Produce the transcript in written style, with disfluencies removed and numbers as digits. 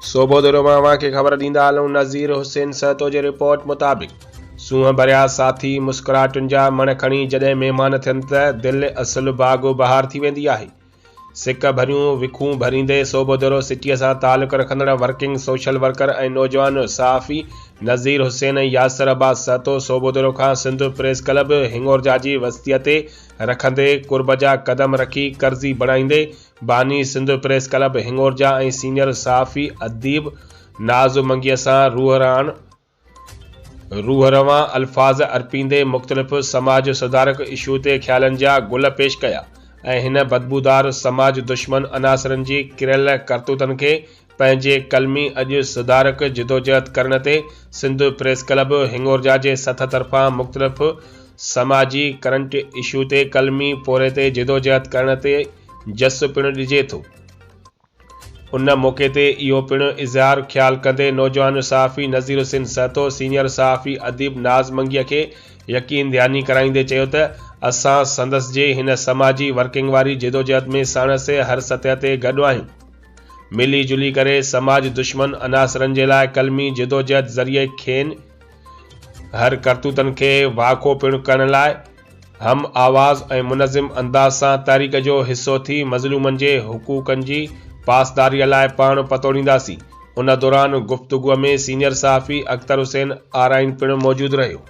سوڀوديرو مان اوهان کي خبر ڏيندا هلون نذير حسين سهتو جي رپورٽ مطابق سونهن ڀريا ساٿي مسڪراهٽن جا مڻ کڻي جڏهن مهمان ٿين ته دل اصل باغ و بهار ٿي ويندي آهي. سڪ ڀريون وکون ڀريندي سوڀوديرو سٽيء سان تعلق رکندڙ ورڪنگ سوشل ورڪر ۽ نوجوان صحافي نذير حسين ۽ ياسر عباس سهتو سوڀوديرو کان سنڌ پريس ڪلب هڱورجا جي وستيء تي رکندي قرب جا قدم رکي قرضي بڻائيندي باني Sindh press club Hingorja ۽ senior صحافي اديب ناز منگيء سان روح رهاڻ روح روان الفاظ ارپيندي مختلف سماج سڌارڪ اشو تي خيالن جا گل پيش ڪيا ۽ هن بدبودار سماج دشمن عناصرن جي ڪريل ڪرتوتن کي پنهنجي قلمي اڄ سڌارڪ جدوجهد ڪرڻ تي سنڌ پريس ڪلب هڱورجا جي سٿ طرفان مختلف سماجي ڪرنٽ اشو تي قلمي پورهئي تي جدوجهد ڪرڻ تي جس پڻ ڏجي ٿو. ان موقعي تي اهو پڻ اظهار خيال ڪندي نوجوان صحافي نذير حسين سهتو سينيئر صحافي اديب ناز منگيء کي يقين ڌياني ڪرائيندي چيو ته اسان سندس جي هن سماجي ورڪنگ واري جدوجهد ۾ ساڻس هر سطح تي گڏ آهيون. ملي جلي ڪري سماج دشمن عناصرن جي لاء قلمي جدوجهد ذريعي کين هر ڪرتوتن کي واکو پڻ ڪرڻ لاء هم آواز ۽ منظم انداز سان تحريڪ جو حصو ٿي مظلومن جي حقوقن جي پاسداري لاء پاڻ پتوڙينداسين. ان دوران گفتگو ۾ سينيئر صحافي اختر حسين آرائين پڻ موجود رهيو.